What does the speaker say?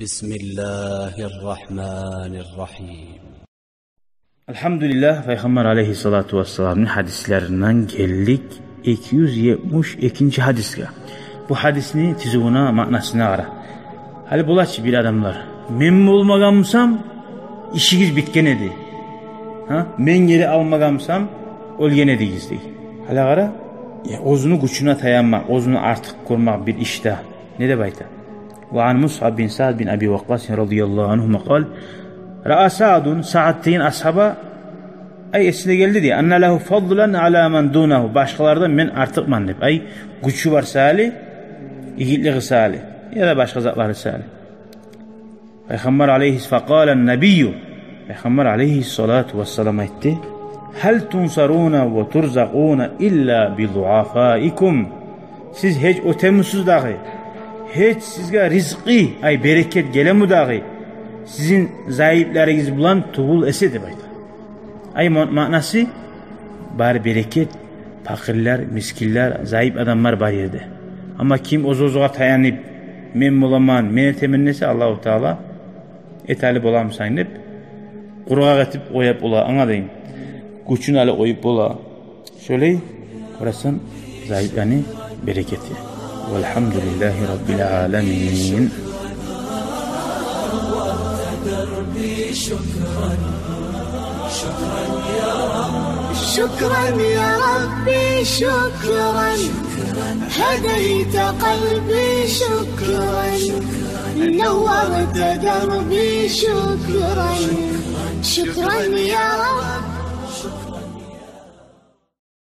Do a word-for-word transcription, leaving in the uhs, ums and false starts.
بسم الله الرحمن الرحيم. Алгьамдулиллагь, Пайхаммар алейгьиссалату вассаламны гьадислеринден гелдик эки юз етмиш экинчи гьадисге. Бу гьадисни тизивюне, маънасына къара. Гьали бола чы бир адамлар: «Мен болмагъан бусам, ишигиз битген эди. Гьа? Мен гери алмагъан бусам, оьлген эдигиз», — дей. Гьали къара, я, оьзюню гючюне таянмакъ, оьзюню артыкъ гёрмек бир ишде. Не деп айта? وعن مصعب بن سعد بن أبي وقاص رضي الله عنهما قال: رأى سعد, Саад деген асгьаба, ай, эсине гелди дей, أن له فضلا على من دونه, башгъалардан мен артыкъман деп. Ай, гючю бар саялы, игитлиги саялы, яда башгъа затлары саялы. Пайхаммар алейгьис-, فقال النبي, Пайхаммар алейгьиссалату вассалам айтды: هل تنصرون وترزقون إلا بضعفائكم. Сиз гьеч оьтемисиз дагъы, гьеч сизге ризкъы, ай, берекет гелеми дагъы сизин зайыпларыгъыз булан тюгюл эсе, деп айта. Ай, ма-, маънасы, бары берекет пакъырлар, мискинлер, зайып адамлар бар ерде. Амма ким оьз-оьзюне таянып, «Мен боламан, мен этемен» десе, Аллагьу Таала «Эт гьали, боламысан» деп, къургъакъ этип къоюп бола, англадынгмы? Гючюн алып къоюп бола. Шолай къарасанг, зайыпланы берекети. والحمد لله رب العالمين. شكرا يا ربي، شكرا، هديت قلبي، شكرا، نورت دربي، شكرا، شكرا يا رب.